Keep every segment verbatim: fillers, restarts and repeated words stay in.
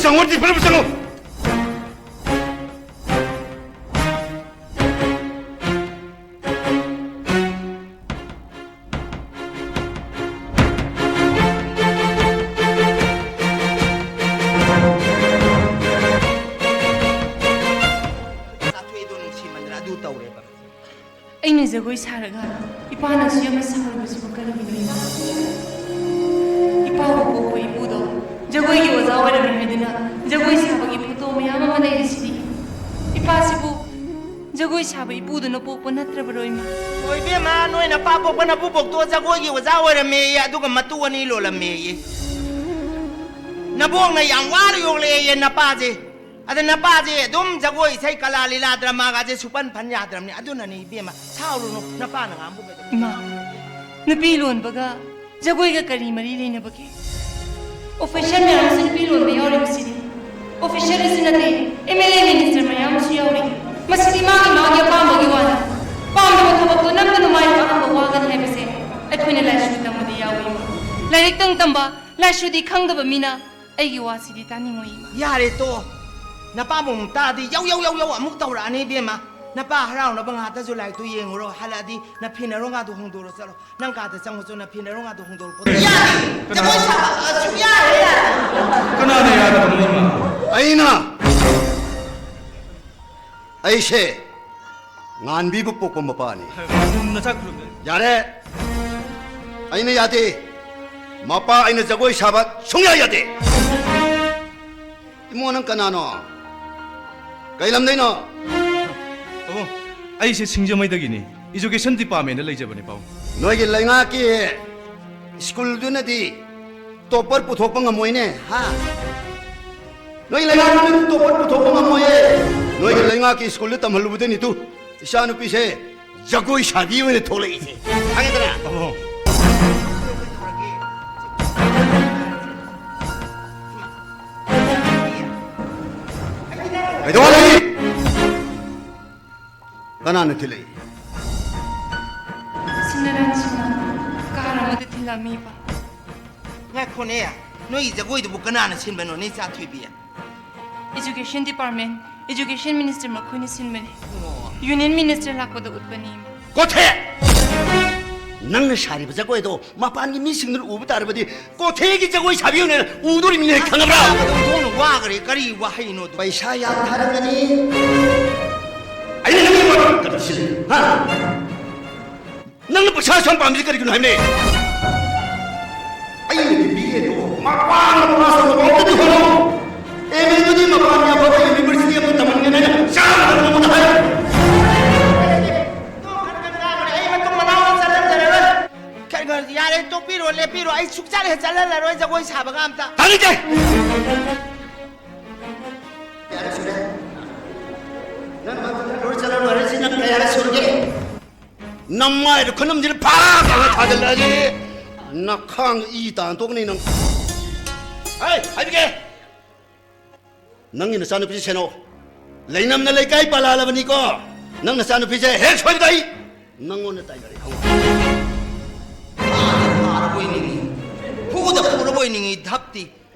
ꯆꯪꯉꯣ, ꯇꯤꯐꯤꯟ ꯑꯃ ꯆꯪꯉꯣ꯫ ꯆꯥꯊꯣꯛꯏꯗꯣ ꯅꯨꯡꯁꯤꯃꯟꯗꯅ ꯑꯗꯨ ꯇꯧꯔꯦꯕ꯫ ꯑꯩꯅ ꯖꯒꯣꯏ ꯁꯥꯔꯒ ꯏꯄꯥꯅ ꯑꯁꯨꯛ ꯌꯥꯝꯅ ꯁꯥꯎꯔꯤꯕꯁꯤꯕꯨ ꯀꯔꯤꯒꯤꯅꯣ ꯏꯃꯥ? ꯏꯄꯥꯕꯨ ꯄꯣꯛꯄ ꯏꯄꯨꯗꯣ ꯖꯒꯣꯏꯒꯤ ꯑꯣꯖꯥ ꯑꯣꯏꯔꯝꯃꯦ ꯍꯥꯏꯗꯨꯅ ꯖꯒꯣꯏ ꯁꯥꯕꯒꯤ ꯐꯣꯇꯣ ꯃꯌꯥꯝ ꯑꯃ ꯂꯩꯔꯤꯁꯤꯗꯤ꯫ ꯏꯄꯥꯁꯤꯕꯨ ꯖꯒꯣꯏ ꯁꯥꯕ ꯏꯄꯨꯗꯨꯅ ꯄꯣꯛꯄ ꯅꯠꯇ꯭ꯔꯕꯔꯣ ꯏꯃꯥ? ꯍꯣꯏ ꯏꯕꯦꯝꯃ, ꯅꯣꯏ ꯅꯄꯥ ꯄꯣꯛꯄ ꯅꯄꯨꯕꯣꯛꯇꯣ ꯖꯒꯣꯏꯒꯤ ꯑꯣꯖꯥ ꯑꯣꯏꯔꯝꯃꯦꯌꯦ, ꯑꯗꯨꯒ ꯃꯇꯨ ꯑꯅꯤ ꯂꯣꯜꯂꯝꯃꯦꯌꯦ꯫ ꯅꯕꯣꯛꯅ ꯌꯥꯝ ꯋꯥꯅ ꯌꯣꯛꯂꯛꯑꯦꯌꯦ ꯅꯄꯥꯁꯦ꯫ ꯑꯗ ꯅꯄꯥꯁꯦ ꯑꯗꯨꯝ ꯖꯒꯣꯏ, ꯏꯁꯩ, ꯀꯂꯥ ꯂꯤꯂꯥ ꯗ꯭ꯔꯃꯥꯒꯁꯦ ꯁꯨꯄꯟ ꯐꯟ ꯌꯥꯗ꯭ꯔꯕꯅꯤ꯫ ꯑꯗꯨꯅꯅꯤ ꯏꯕꯦꯝꯃ, ꯁꯥꯎꯔꯨꯅꯨ, ꯅꯄꯥꯅ ꯉꯥꯡꯕ ꯀꯩꯗꯧ-, ꯏꯃꯥ, ꯅꯨꯄꯤ ꯂꯣꯟꯕꯒ ꯖꯒꯣꯏꯒ ꯀꯔꯤ ꯃꯔꯤ ꯂꯩꯅꯕꯒꯦ? ꯑꯣꯐꯤꯁꯔ ꯃꯌꯥꯝꯁꯨ ꯅꯨꯄꯤ ꯂꯣꯟꯕ ꯌꯥꯎꯔꯤꯕꯁꯤꯗꯤ꯫ ꯑꯣꯐꯤꯁꯔ ꯑꯁꯤ ꯅꯠꯇꯦ, ꯑꯦꯝ ꯑꯦꯜ ꯑꯦ, ꯃꯤꯅꯤꯁꯇꯔ ꯃꯌꯥꯝ ꯑꯃꯁꯨ ꯌꯥꯎꯔꯤ꯫ ꯃꯁꯤꯗꯤ ꯃꯥꯒꯤ ꯃꯥꯒꯤ ꯑꯄꯥꯝꯕꯒꯤ ꯋꯥꯅꯤ꯫ ꯄꯥꯝꯗꯕ ꯊꯕꯛꯇꯣ ꯅꯝꯗꯅ ꯃꯥꯏ ꯄꯥꯛꯍꯟꯕ ꯋꯥꯒꯅꯤ ꯍꯥꯏꯕꯁꯦ ꯑꯩꯈꯣꯏꯅ ꯂꯥꯏꯁꯨ ꯇꯝꯕꯗ ꯌꯥꯎꯏ꯫ ꯂꯥꯏꯔꯤꯛꯇꯪ ꯇꯝꯕ, ꯂꯥꯏꯁꯨꯗꯤ ꯈꯪꯗꯕ ꯃꯤꯅ ꯑꯩꯒꯤ ꯋꯥꯁꯤꯗꯤ ꯇꯥꯅꯤꯡꯉꯣꯏ, ꯏꯃꯥ꯫ ꯌꯥꯔꯦ, ꯇꯣ꯫ ꯅꯄꯥꯕꯨ ꯑꯃꯨꯛ ꯇꯥꯗꯤ ꯌꯧ ꯌꯧ ꯌꯧ ꯌꯧ ꯑꯃꯨꯛ ꯇꯧꯔꯛꯑꯅꯤ, ꯏꯕꯦꯝꯃ꯫ ꯅꯄꯥ ꯍꯔꯥꯎꯅꯕ ꯉꯥꯛꯇꯁꯨ ꯂꯥꯏꯔꯤꯛꯇꯨ ꯌꯦꯡꯉꯨꯔꯣ, ꯍꯜꯂꯛꯑꯗꯤ ꯅꯐꯤ ꯅꯔꯣꯡꯒꯥꯗꯨ ꯍꯣꯡꯗꯣꯔꯣ ꯆꯠꯂꯣ꯫ ꯅꯪ ꯀꯥꯗ ꯆꯪꯉꯨ ꯆꯣ, ꯅꯐꯤ ꯅꯔꯣꯡꯒꯥꯗꯨ ꯍꯣꯡꯗꯣꯔꯣ ꯄꯣꯠꯇꯣ꯫ ꯌꯥꯗꯦ! ꯀꯅꯥ-, ꯖꯒꯣꯏ ꯁꯥꯕ, ꯑ, ꯁꯨꯡꯌꯥ ꯍꯦꯛ ꯌꯥꯗꯦ! ꯀꯅꯥꯅ ꯌꯥꯗꯕꯅꯣ, ꯏꯃꯥ? ꯑꯩꯅ! ꯑꯩꯁꯦ ꯉꯥꯟꯕꯤꯕ ꯄꯣꯛꯄ ꯃꯄꯥꯅꯤ꯫ ꯅꯆꯥ ꯈꯨꯂꯨꯝꯖꯔꯤ꯫ ꯌꯥꯔꯦ! ꯑꯩꯅ ꯌꯥꯗꯦ꯫ ꯃꯄꯥ ꯑꯩꯅ ꯖꯒꯣꯏ ꯁꯥꯕ ꯁꯨꯡꯌꯥ ꯌꯥꯗꯦ꯫ ꯏꯃꯣ, ꯅꯪ ꯀꯅꯥꯅꯣ? ꯀꯩ ꯂꯝꯗꯩꯅꯣ? ꯄꯥꯕꯨꯡ, ꯑꯩꯁꯦ ꯁꯤꯡꯖꯃꯩꯗꯒꯤꯅꯤ꯫ Education department ꯂꯩꯖꯕꯅꯦ, ꯄꯥꯕꯨꯡ꯫ ꯅꯣꯏꯒꯤ ꯂꯩꯉꯥꯛꯀꯤ ꯁ꯭ꯀꯨꯜꯗꯨꯅꯗꯤ ꯇꯣꯞꯄꯔ ꯄꯨꯊꯣꯛꯄ ꯉꯝꯃꯣꯏꯅꯦ, ꯍꯥ? ꯅꯣꯏ ꯂꯩꯉꯥꯛꯇꯨꯅꯗꯤ ꯇꯣꯞꯄꯔ ꯄꯨꯊꯣꯛꯄ ꯉꯝꯃꯣꯏꯌꯦ꯫ ꯅꯣꯏꯒꯤ ꯂꯩꯉꯥꯛꯀꯤ ꯁ꯭ꯀꯨꯜꯗ ꯇꯝꯍꯜꯂꯨꯕꯗꯩꯅꯤꯇꯨ ꯏꯆꯥꯅꯨꯄꯤꯁꯦ ꯖꯒꯣꯏ ꯁꯥꯕꯤ ꯑꯣꯏꯅ ꯊꯣꯛꯂꯛꯏꯁꯦ꯫ ꯈꯪꯉꯦꯗꯅ? ꯄꯥꯕꯨꯡ꯫ ꯀꯩꯗꯧꯔꯒꯦ? ꯀꯅꯥꯅ ꯊꯤꯜꯂꯛꯏ? ꯁꯤꯅꯔꯟꯁꯤꯅ ꯀꯥꯔ ꯑꯃꯗ ꯊꯤꯜꯂꯝꯃꯤꯕ꯫ ꯉꯥꯏꯈꯣꯅꯦ, ꯅꯣꯏꯒꯤ ꯖꯒꯣꯏꯗꯨꯕꯨ ꯀꯅꯥꯅ ꯁꯤꯟꯕꯅꯣ, ꯅꯦ ꯏꯆꯥ ꯊꯣꯏꯕꯤ? Education Department, Education Minister ꯃꯈꯣꯏꯅ ꯁꯤꯟꯕꯅꯤ꯫ ꯑꯣ꯫ Union Minister ꯂꯥꯛꯄꯗ ꯎꯠꯄꯅꯤ꯫ ꯀꯣꯊꯦ! ꯅꯪꯅ ꯁꯥꯔꯤꯕ ꯖꯒꯣꯏꯗꯣ ꯃꯄꯥꯟꯒꯤ ꯃꯤꯁꯤꯡꯗꯨꯅ ꯎꯕ ꯇꯥꯔꯕꯗꯤ ꯀꯣꯊꯦꯒꯤ ꯖꯒꯣꯏ ꯁꯥꯕꯤꯌꯨꯅꯦ ꯎꯗꯣꯔꯤꯕꯅꯤꯅꯦ, ꯈꯪꯉꯕ꯭ꯔꯥ? ꯇꯥꯕꯗ ꯑꯣꯟꯊꯣꯛꯅ ꯋꯥꯈ꯭ꯔꯦ꯫ ꯀꯔꯤ ꯋꯥꯍꯩꯅꯣ ꯑꯗꯨ? ꯄꯩꯁꯥ ꯌꯥꯝ ꯊꯥꯔꯛꯀꯅꯤ꯫ ꯑꯩꯅ ꯅꯪꯒꯤ ꯋꯥ ꯀꯔꯤ ꯁꯤꯜꯂꯤ? ꯍꯥ? ꯅꯪꯅ ꯄꯩꯁꯥ ꯑꯁꯨꯛ ꯌꯥꯝ ꯄꯥꯝꯃꯤꯁꯤ ꯀꯔꯤꯒꯤꯅꯣ ꯍꯥꯏꯕꯅꯦ? ꯑꯩꯅꯗꯤ ꯄꯤꯒꯦꯗꯣ ꯃꯄꯥꯟ ꯃꯄꯥꯟ ꯁꯣꯝꯗ ꯄꯥꯎꯗꯗꯤ ꯍꯣꯠꯅꯧ꯫ ꯑꯦꯝ ꯑꯦꯗꯨꯗꯤ ꯃꯄꯥꯟꯒꯤ ꯑꯐꯕ ꯌꯨꯅꯤꯚꯔꯁꯤꯇꯤ ꯑꯃꯗ ꯇꯝꯍꯟꯒꯦꯅ ꯑꯩꯅ ꯆꯥꯝꯃ ꯅꯉꯣꯟꯗ ꯍꯥꯏꯔꯦ꯫ ꯑꯩ ꯃꯇꯨꯡ ꯃꯅꯥꯎ ꯑꯃ ꯆꯠꯍꯟꯖꯔꯔꯣꯏ꯫ ꯈꯔ, ꯈꯔ, ꯌꯥꯔꯦ, ꯇꯣꯛꯄꯤꯔꯣ, ꯂꯦꯞꯄꯤꯔꯣ꯫ ꯑꯩ ꯁꯨꯛꯆꯠ ꯍꯦꯛ ꯆꯠꯍꯜꯂꯔꯣꯏ ꯖꯒꯣꯏ ꯁꯥꯕꯒ ꯑꯝꯇ꯫ ꯇꯥꯅꯤꯡꯗꯦ! ꯌꯥꯔꯦ, ꯁꯨꯔꯦ꯫ ꯅꯪ ꯃꯇꯝꯗ ꯂꯣꯏ ꯆꯠꯂ ꯂꯣꯏꯔꯦ, ꯁꯤ ꯅꯪ ꯀꯌꯥꯔꯛ ꯁꯨꯔꯒꯦ? ꯅꯃꯥꯏꯗ ꯈꯨꯅꯝꯁꯤꯗ ꯐꯥ ꯇꯧꯔ ꯊꯥꯖꯤꯜꯂꯛꯑꯗꯤ ꯅꯈꯥꯡꯗ ꯏ ꯇꯥꯟ ꯇꯣꯛꯅꯤ ꯅꯪ꯫ ꯍꯩ, ꯍꯥꯏꯕꯤꯒꯦ꯫ ꯅꯪꯒꯤ ꯅꯆꯥꯅꯨꯄꯤꯁꯦ ꯁꯦꯟꯅꯧ꯫ ꯂꯩꯅꯝꯅ ꯂꯩꯀꯥꯏ ꯄꯥꯂꯥꯜꯂꯕꯅꯤꯀꯣ꯫ ꯅꯪ ꯅꯆꯥꯅꯨꯄꯤꯁꯦ ꯍꯦꯛ ꯁꯣꯏꯕꯗ ꯑꯩ ꯅꯪꯉꯣꯟꯗ ꯇꯥꯏꯅꯔꯦ, ꯈꯪꯉꯨ꯫ ꯐꯥꯗ ꯐꯥꯔꯕꯣꯏ ꯅꯤꯡꯉꯤ, ꯐꯨꯗ ꯐꯨꯔꯕꯣꯏ ꯅꯤꯡꯉꯤ, ꯙꯞꯇꯤ꯫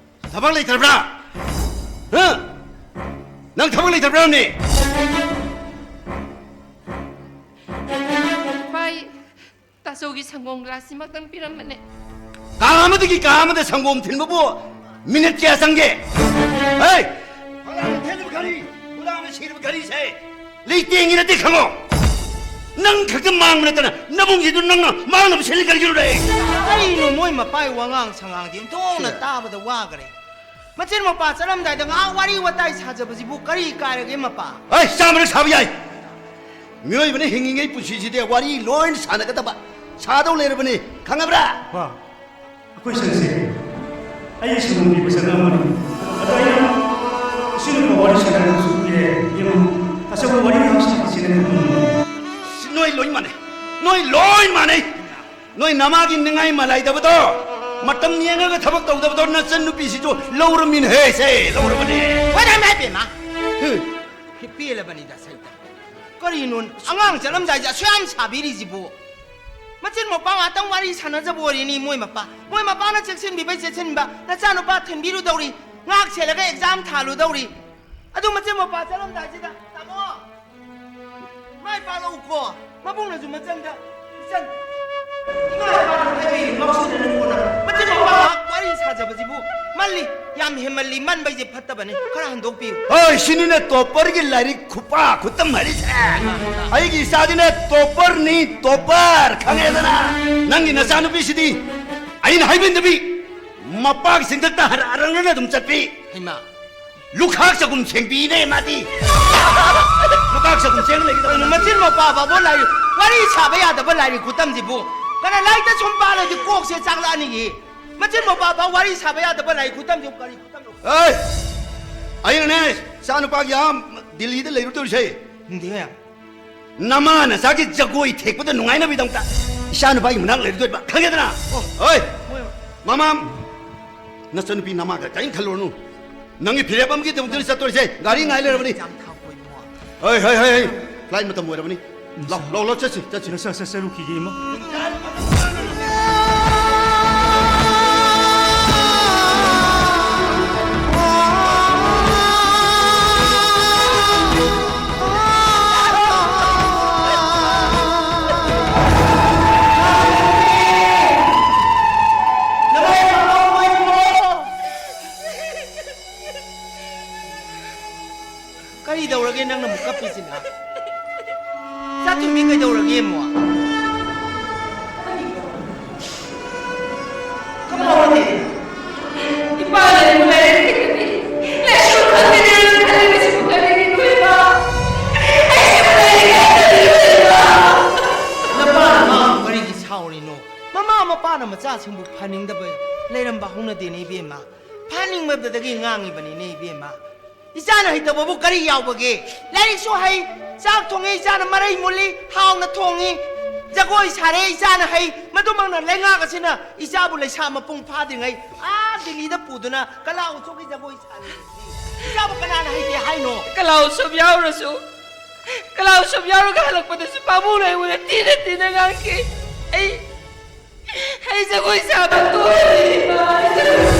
ꯊꯕꯛ ꯂꯩꯇ꯭ꯔꯕ꯭ꯔꯥ? ꯍꯥ? ꯅꯪ ꯊꯕꯛ ꯂꯩꯇ꯭ꯔꯕ꯭ꯔꯥꯅꯦ? ꯚꯥꯏ, ꯇꯥꯆꯧꯒꯤ ꯁꯪꯒꯣꯝ ꯒ꯭ꯂꯥꯁꯁꯤꯃꯛꯇꯪ ꯄꯤꯔꯝꯕꯅꯦ꯫ ꯀꯥ ꯑꯃꯗꯒꯤ ꯀꯥ ꯑꯃꯗ ꯁꯪꯒꯣꯝ ꯊꯤꯟꯕꯕꯨ ꯃꯤꯅꯤꯠ ꯀꯌꯥ ꯆꯪꯒꯦ? ꯍꯩ! ꯐꯛꯂꯥꯡꯗ ꯊꯦꯠꯂꯤꯕ ꯘꯔꯤ, ꯐꯛꯂꯥꯡꯗ ꯁꯤꯔꯤꯕ ꯘꯔꯤꯁꯦ ꯂꯩꯇꯦꯡꯒꯤ ꯅꯠꯇꯦ, ꯈꯪꯉꯣ꯫ ꯅꯪ ꯈꯛꯇ ꯃꯥꯡꯕ ꯅꯠꯇꯅ ꯅꯕꯨꯡꯁꯤꯗꯨ ꯅꯪꯅ ꯃꯥꯡꯅꯕ ꯁꯤꯜꯂꯤ ꯀꯔꯤꯒꯤꯅꯣꯅꯦ? ꯀꯔꯤꯅꯣ ꯃꯣꯏ ꯃꯄꯥꯏ ꯋꯥꯉꯥꯡ ꯁꯉꯥꯡꯗꯤ ꯑꯣꯟꯊꯣꯛꯅ ꯇꯥꯕꯗ ꯋꯥꯈ꯭ꯔꯦ꯫ ꯃꯆꯤꯟ ꯃꯧꯄꯥ ꯆꯠꯂꯝꯗꯥꯏꯗ ꯉꯥꯏꯍꯥꯛ ꯋꯥꯔꯤ ꯋꯥꯇꯥꯏ ꯁꯥꯖꯕꯁꯤꯕꯨ ꯀꯔꯤ ꯀꯥꯏꯔꯒꯦ ꯃꯄꯥ? ꯑꯩ ꯆꯥꯝꯃꯔꯛ ꯁꯥꯕ ꯌꯥꯏ꯫ ꯃꯤꯑꯣꯏꯕꯅ ꯍꯤꯡꯉꯤꯉꯩ ꯄꯨꯟꯁꯤꯁꯤꯗꯤ ꯋꯥꯔꯤ ꯂꯣꯏꯅ ꯁꯥꯟꯅꯒꯗꯕ, ꯁꯥꯗꯧ ꯂꯩꯔꯕꯅꯤ, ꯈꯪꯉꯕ꯭ꯔꯥ? ꯋꯥ, ꯑꯩꯈꯣꯏ ꯁꯪꯁꯦ ꯑꯩ ꯁꯪꯒꯣꯝ ꯄꯤꯕ ꯆꯪꯉꯝꯕꯅꯤ꯫ ꯑꯗꯣ ꯑꯩꯅ ꯏꯆꯦ ꯅꯨꯄꯥ ꯋꯥꯔꯤ ꯁꯥꯟꯅꯔꯒꯁꯨ ꯀꯨꯏꯔꯦ, ꯏꯕꯦꯝꯃ, ꯑꯆꯧꯕ ꯋꯥꯔꯤ ꯑꯃ ꯁꯥꯈꯤꯁꯤꯅ ꯈꯟꯕꯅꯤ꯫ ꯁꯤ ꯅꯣꯏ ꯂꯣꯏ ꯃꯥꯟꯅꯩ, ꯅꯣꯏ ꯂꯣꯏ ꯃꯥꯟꯅꯩ꯫ ꯅꯣꯏ ꯅꯃꯥꯒꯤ ꯅꯤꯡꯉꯥꯏ ꯃꯥꯂꯥꯏꯗꯕꯗꯣ, ꯃꯇꯝ ꯌꯦꯡꯉꯒ ꯊꯕꯛ ꯇꯧꯗꯕꯗꯣ ꯅꯆꯟ ꯅꯨꯄꯤꯁꯤꯁꯨ ꯂꯧꯔꯝꯃꯤꯅꯦ, ꯁꯦ, ꯂꯧꯔꯕꯅꯦ꯫ ꯍꯣꯏ, ꯏꯃꯥ ꯏꯕꯦꯝꯃ꯫ ꯍꯨꯝ꯫ ꯄꯦꯜꯂꯕꯅꯤꯗ, ꯁꯩꯇ꯫ ꯀꯔꯤꯅꯣ ꯑꯉꯥꯡ ꯆꯠꯂꯝꯗꯥꯏꯗ ꯑꯁꯨꯛ ꯌꯥꯝ ꯁꯥꯕꯤꯔꯤꯁꯤꯕꯨ? ꯃꯆꯤꯟ ꯃꯧꯄꯥ ꯉꯥꯛꯇꯪ ꯋꯥꯔꯤ ꯁꯥꯟꯅꯖꯕ ꯑꯣꯏꯔꯤꯅꯤ ꯃꯣꯏ ꯃꯄꯥ꯫ ꯃꯣꯏ ꯃꯄꯥꯅ ꯆꯦꯛꯁꯤꯟꯕꯤꯕꯩ ꯆꯦꯛꯁꯤꯟꯕ, ꯅꯆꯥꯅꯨꯄꯥ ꯊꯤꯟꯕꯤꯔꯨꯗꯧꯔꯤ, ꯉꯥꯛ ꯁꯦꯜꯂꯒ ꯑꯦꯛꯖꯥꯝ ꯊꯥꯜꯂꯨꯗꯧꯔꯤ꯫ ꯑꯗꯨ ꯃꯆꯤꯟ ꯃꯧꯄꯥ ꯆꯠꯂꯝꯗꯥꯏꯁꯤꯗ, "ꯇꯥꯃꯣ, ꯃꯥꯏ ꯄꯥꯛꯂꯛꯎꯀꯣ, ꯃꯕꯨꯡꯅꯁꯨ ꯃꯆꯟꯗ, ꯏꯆꯟ, ꯏꯃꯥ ꯏꯄꯥꯅ ꯍꯥꯏꯕꯤꯔꯤ ꯉꯥꯎꯁꯤꯟꯅꯔꯅꯨꯅ ꯃꯆꯤꯟ ꯃꯧꯄꯥ ꯉꯥꯛ ꯋꯥꯔꯤ ꯁꯥꯖꯕꯁꯤꯕꯨ ꯃꯜꯂꯤ, ꯌꯥꯝ ꯍꯦꯟꯃꯜꯂꯤ, ꯃꯟꯕꯩꯁꯦ ꯐꯠꯇꯕꯅꯤ, ꯈꯔ ꯍꯟꯗꯣꯛꯄꯤꯌꯨ"꯫ ꯍꯣꯏ, ꯁꯤꯅꯤꯅꯦ ꯇꯣꯞꯄꯔꯒꯤ ꯂꯥꯏꯔꯤꯛ ꯈꯨꯄꯥ ꯈꯨꯇꯝ ꯍꯥꯏꯔꯤꯁꯦ꯫ ꯑꯩꯒꯤ ꯏꯆꯥꯗꯤꯅꯦ ꯇꯣꯞꯄꯔꯅꯤ, ꯇꯣꯞꯄꯔ, ꯈꯪꯉꯦꯗꯅ? ꯅꯪꯒꯤ ꯅꯆꯥꯅꯨꯄꯤꯁꯤꯗꯤ ꯑꯩꯅ ꯍꯥꯏꯕ ꯏꯟꯗꯕꯤ, ꯃꯄꯥꯒꯤ ꯆꯤꯟꯊꯛꯇ ꯍꯔ ꯍꯔꯪꯅꯅ ꯑꯗꯨꯝ ꯆꯠꯄꯤ꯫ ꯍꯩꯃꯥ꯫ ꯂꯨꯈꯥꯛ ꯆꯒꯨꯝ ꯁꯦꯡꯕꯤꯅꯦ ꯃꯥꯗꯤ꯫ ꯂꯨꯈꯥꯛ ꯆꯒꯨꯝ ꯁꯦꯡ ꯂꯩꯒꯗꯕ ꯀꯩꯅꯣ, ꯅꯠꯇꯦ꯫ ꯃꯆꯤꯟ ꯃꯧꯄꯥ ꯐꯥꯎꯕ ꯂꯥꯏꯔꯤꯛ, ꯋꯥꯔꯤ ꯁꯥꯕ ꯌꯥꯗꯕ ꯂꯥꯏꯔꯤꯛ ꯈꯨꯇꯝꯁꯤꯕꯨ? ꯀꯅꯥ ꯂꯥꯏꯔꯤꯛꯇ ꯁꯨꯝ ꯄꯥꯜꯂꯗꯤ ꯀꯣꯛꯁꯦ ꯆꯥꯛꯂꯛꯑꯅꯤꯌꯦ꯫ ꯃꯆꯤꯟ ꯃꯧꯄꯥ ꯐꯥꯎ ꯋꯥꯔꯤ ꯁꯥꯕ ꯌꯥꯗꯕ ꯂꯥꯏꯔꯤꯛ ꯈꯨꯇꯝꯁꯤꯕꯨ ꯀꯔꯤ ꯈꯨꯇꯝꯅꯣ? ꯑꯩ, ꯑꯩꯅꯅꯦ, ꯏꯆꯥ ꯅꯨꯄꯥꯒꯤ ꯑꯥ ꯗꯤꯜꯂꯤꯗ ꯂꯩꯔꯨꯗꯧꯔꯤꯁꯦ꯫ ꯅꯃꯥ ꯅꯆꯥꯒꯤ ꯖꯒꯣꯏ ꯊꯦꯛꯄꯗ ꯅꯨꯡꯉꯥꯏꯅꯕꯒꯤꯗꯃꯛꯇ ꯏꯆꯥ ꯅꯨꯄꯥꯒꯤ ꯃꯅꯥꯛ ꯂꯩꯔꯨꯗꯣꯏꯕ, ꯈꯪꯉꯦꯗꯅ? ꯑꯣ꯫ ꯍꯣꯏ꯫ ꯍꯣꯏ꯫ ꯃꯃꯥ, ꯅꯆꯟꯅꯨꯄꯤ ꯅꯃꯥꯒ ꯀꯔꯤꯝ ꯈꯜꯂꯨꯔꯅꯨ꯫ ꯅꯪꯒꯤ ꯐꯤꯔꯦꯞ ꯑꯃꯒꯤꯗꯃꯛꯇꯅꯤ ꯆꯠꯇꯣꯔꯤꯁꯦ꯫ ꯒꯥꯔꯤ ꯉꯥꯏ ꯂꯩꯔꯕꯅꯤ꯫ ꯌꯥꯝ ꯊꯥꯎ ꯀꯣꯏꯕ꯫ ꯍꯣꯏ, ꯍꯣꯏ, ꯍꯣꯏ, ꯍꯣꯏ꯫ ꯐ꯭ꯂꯥꯏꯠ ꯃꯇꯝ ꯑꯣꯏꯔꯕꯅꯤ꯫ ꯂꯥꯎ, ꯂꯥꯎ, ꯂꯥꯎ, ꯆꯠꯁꯤ, ꯆꯠꯁꯤ꯫ ꯆꯠ-, ꯆꯠ-, ꯆꯠꯂꯨꯈꯤꯒꯦ, ꯏꯃꯥ꯫ ꯀꯔꯤ ꯇꯧꯔꯒꯦ ꯅꯪꯅ ꯑꯃꯨꯛ ꯀꯞꯄꯤꯁꯤꯅ? ꯆꯥꯊꯨꯝꯕꯤ ꯀꯩꯗꯧꯔꯒꯦ ꯑꯃꯨꯛ? ꯀꯞꯄꯛꯑꯣꯅꯦ꯫ ꯏꯄꯥ ꯂꯩꯕꯨ ꯂꯩꯔꯦ ꯈꯜꯂꯤ꯫ ꯂꯩꯁꯨ ꯈꯪꯗꯦ, ꯂꯩꯔꯣꯏ ꯈꯜꯂꯤ, ꯂꯩꯁꯨ ꯈꯪꯗꯦ, ꯏꯕꯦꯝꯃ꯫ ꯑꯩꯁꯤꯕꯨ ꯂꯩꯔꯤꯉꯩꯗ ꯏꯕꯦꯝꯃ꯫ ꯅꯄꯥꯅ ꯃꯥꯕꯨ ꯀꯔꯤꯒꯤ ꯁꯥꯎꯔꯤꯅꯣ? ꯃꯃꯥ ꯃꯄꯥꯅ ꯃꯆꯥꯁꯤꯡꯕꯨ ꯐꯍꯟꯅꯤꯡꯗꯕ ꯂꯩꯔꯝꯕ ꯍꯧꯅꯗꯦꯅꯦ ꯏꯕꯦꯝꯃ꯫ ꯐꯍꯟꯅꯤꯡꯕꯗꯒꯤ ꯉꯥꯡꯉꯤꯕꯅꯤꯅꯦ ꯏꯕꯦꯝꯃ꯫ ꯏꯆꯥꯅ ꯍꯩꯇꯕꯕꯨ ꯀꯔꯤ ꯌꯥꯎꯕꯒꯦ? ꯂꯥꯏꯔꯤꯛꯁꯨ ꯍꯩ, ꯆꯥꯛ ꯊꯣꯡꯉꯤ, ꯏꯆꯥꯅ ꯃꯔꯩ ꯃꯨꯜꯂꯤ, ꯍꯥꯎꯅ ꯊꯣꯡꯉꯤ, ꯖꯒꯣꯏ ꯁꯥꯔꯦ, ꯏꯆꯥꯅ ꯍꯩ꯫ ꯃꯗꯨꯃꯛꯅ ꯂꯩꯉꯥꯛ ꯑꯁꯤꯅ ꯏꯆꯥꯕꯨ ꯂꯩꯁꯥ ꯃꯄꯨꯡ ꯐꯥꯗ꯭ꯔꯤꯉꯩ ꯑꯥ ꯗꯤꯜꯂꯤꯗ ꯄꯨꯗꯨꯅ ꯀꯂꯥ ꯎꯠꯁꯣꯛꯀꯤ ꯖꯒꯣꯏ ꯁꯥꯔꯦ꯫ ꯏꯆꯥꯕꯨ ꯀꯅꯥꯅ ꯍꯩꯇꯦ ꯍꯥꯏꯅꯣ? ꯀꯂꯥ ꯎꯠꯁꯣꯞ ꯌꯥꯎꯔꯁꯨ, ꯀꯂꯥ ꯎꯠꯁꯣꯞ ꯌꯥꯎꯔꯒ ꯍꯜꯂꯛꯄꯗꯁꯨ ꯄꯥꯕꯨꯡꯅ ꯑꯩꯉꯣꯟꯗ ꯊꯤꯅ ꯊꯤꯅ ꯉꯥꯡꯈꯤ꯫ ꯑꯩ ꯑꯩ ꯖꯒꯣꯏ ꯁꯥꯕ ꯇꯣꯛꯑꯅꯤ, ꯏꯃꯥ, ꯑꯩ ꯖꯒꯣꯏ